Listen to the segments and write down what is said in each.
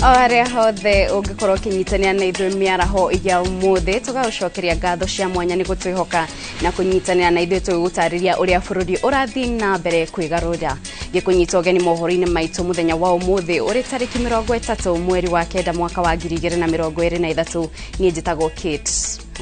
O harĩa hothe ũngĩkorwo ũkĩnyitanĩra na ithuĩ mĩaraho ya ũmũthĩ, tũgagũcokeria ngatho cia mwanya nĩ gũtwĩhoka na kũnyitanĩra na ithuĩ tũgĩgũtarĩria ũrĩa bũrũri ũrathiĩ na mbere kwĩgarũra. Gĩkũnyita ũgeni mohoro-inĩ maitũ mũthenya wa ũmũthĩ ũrĩ tarĩki 30 mweri wa 9 mwaka wa 2023. Niĩ njĩtagwo Kate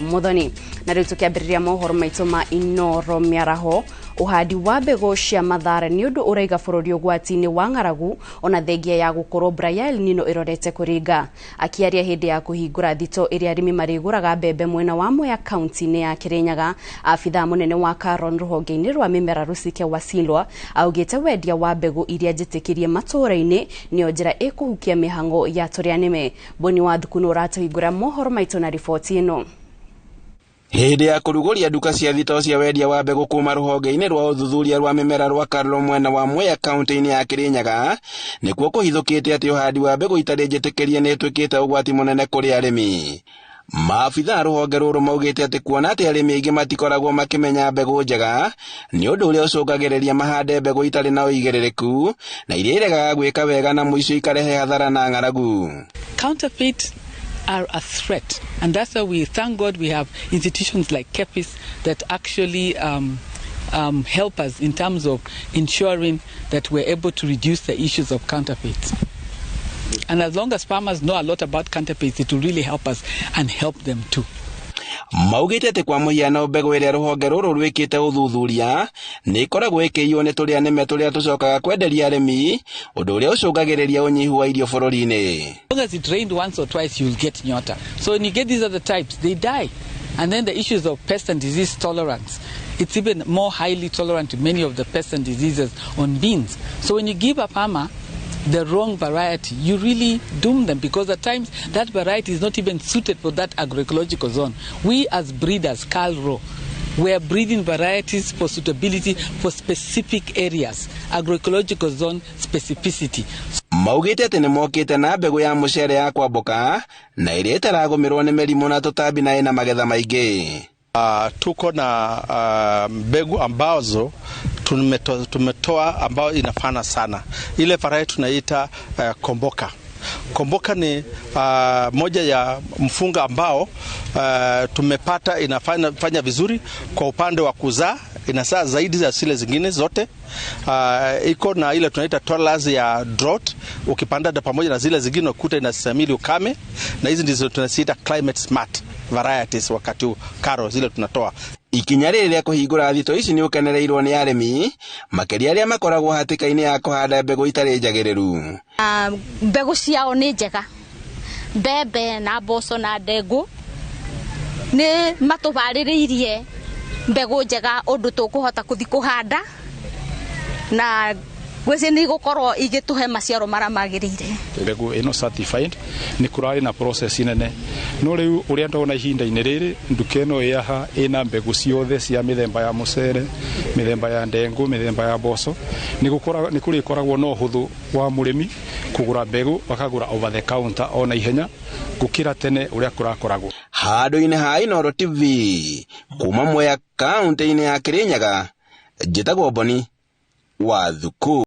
Muthoni, na rĩu tũkĩambĩrĩria mohoro maitũ ma Inoro mĩaraho, ũhandi wa mbegũ cia mathara nĩ ũndũ ũraiga bũrũri ũgwati-inĩ wa ng'aragu, ona thengia ya gũkorwo mbura ya El Nino ĩrorete kũringa. Akĩaria hĩndĩ ya kũhingũra thito ĩrĩa arĩmi marĩgũraga mbembe mwena wa Mwea, kaunti-inĩ ya Kirinyaga, abithaa mũnene wa Karon rũhonge-inĩ rwa mĩmera Rusike Wasilwa augĩte wendia wa mbegũ iria njĩtĩkĩrie matũũra-inĩ nĩyo njĩra ĩkũhukia mĩhang'o ya tũrĩa nĩme. Boni wa Thuku nĩ ũratũhingũra mohoro maitũ na riboti ĩno. Hĩndĩ ya kũrugũria nduka cia thito cia wendia wa mbegũ kuma rũhonge-inĩ rwa ũthuthuria rwa mĩmera rwa Karlo mwena wa Mwea, kaunti-inĩ ya Kirinyaga, nĩkuo kũhithũkĩte atĩ ũhandi wa mbegũ itarĩ njĩtĩkĩrie nĩ ĩtuĩkĩte ũgwati mũnene kũrĩ arĩmi. Maabitha a rũhonge rũrũ maugĩte atĩ kuona atĩ arĩmi aingĩ matikoragwo makĩmenya mbegũ njega, nĩ ũndũ ũrĩa ũcũngagĩrĩria mahande mbegũ itarĩ na ũigĩrĩrĩku na iria iregaga gwĩka wega, na mũico ikarehe hathara na ng'aragu. Counterfeit are a threat. And that's why we thank God we have institutions like KEPHIS that actually help us in terms of ensuring that we're able to reduce the issues of counterfeits. And as long as farmers know a lot about counterfeits, it will really help us and help them too. Maugĩte atĩ kwa mũhiano, mbegũ ĩrĩa rũhonge rũrũ rwĩkĩte ũthuthuria nĩ ĩkoragwo ĩkĩiywo nĩ tũrĩa nĩme tũrĩa tũcokaga kwenderia arĩmi, ũndũ ũrĩa ũcũngagĩrĩria ũnyihu wa irio bũrũri-inĩ. As long as it rained once or twice, you'll get nyota. So when you get these other types, they die. And then the issues of pest and disease tolerance. It's even more highly tolerant to many of the pests and diseases on beans. So when you give a farmer the wrong variety, you really doom them, because at times that variety is not even suited for that agroecological zone. We as breeders, KALRO, we are breeding varieties for suitability for specific areas, agroecological zone specificity. Maugĩte atĩ nĩ mokĩte na mbegũ ya mũcere ya kwambũka na ĩrĩa ĩtaragũmĩrwo nĩ mĩrimũ na tũtambi na ĩna magetha maingĩ. Tuko na mbegu ambazo tumetoa ambayo inafana sana. Ile variety tunaita Komboka. Komboka ni moja ya mpunga ambao tumepata inafanya fanya vizuri kwa upande wa kuzaa, inazaa zaidi za zile zingine zote. Iko na ile tunaita tolerance ya drought. Ukipanda pamoja na zile zingine ukuta inastahimili ukame, na hizi ndizo tunaziita climate smart varieties wakati huu KALRO zile tunatoa. Ikinya rĩrĩ rĩa kũhingũra thito ici nĩ ũkenereirwo nĩ arĩmi, makĩria arĩa makoragwo hatĩka-inĩ ya kũhanda mbegũ itarĩ njagĩrĩru. Mbegũ ciao nĩ njega, mbembe na mboco na ndengũ, nĩ matũbarĩrĩirie mbegũ njega ũndũ tũkũhota kũthi kũhanda, na ngwĩciria nĩ igũkorwo igĩtũhe maciaro marĩa magĩrĩire. Mbegũ ĩno certified nĩ kũrarĩ na process nene, no rĩu ũrĩa ndona ihinda-inĩ rĩrĩ, nduka ĩno ĩ haha ĩna mbegũ ciothe cia mĩthemba ya mũcere, mĩthemba ya ndengũ, mĩthemba ya mboco, nĩ kũrĩkoragwo na ũhũthũ wa mũrĩmi kũgũra mbegũ, akagũra over the counter ona ihenya gũkĩra tene ũrĩa kũrakoragwo. Handũ-inĩ ha Inooro TV kuma Mwea, kaunti-inĩ ya Kirinyaga, njĩtagwo Boni wa Thuku.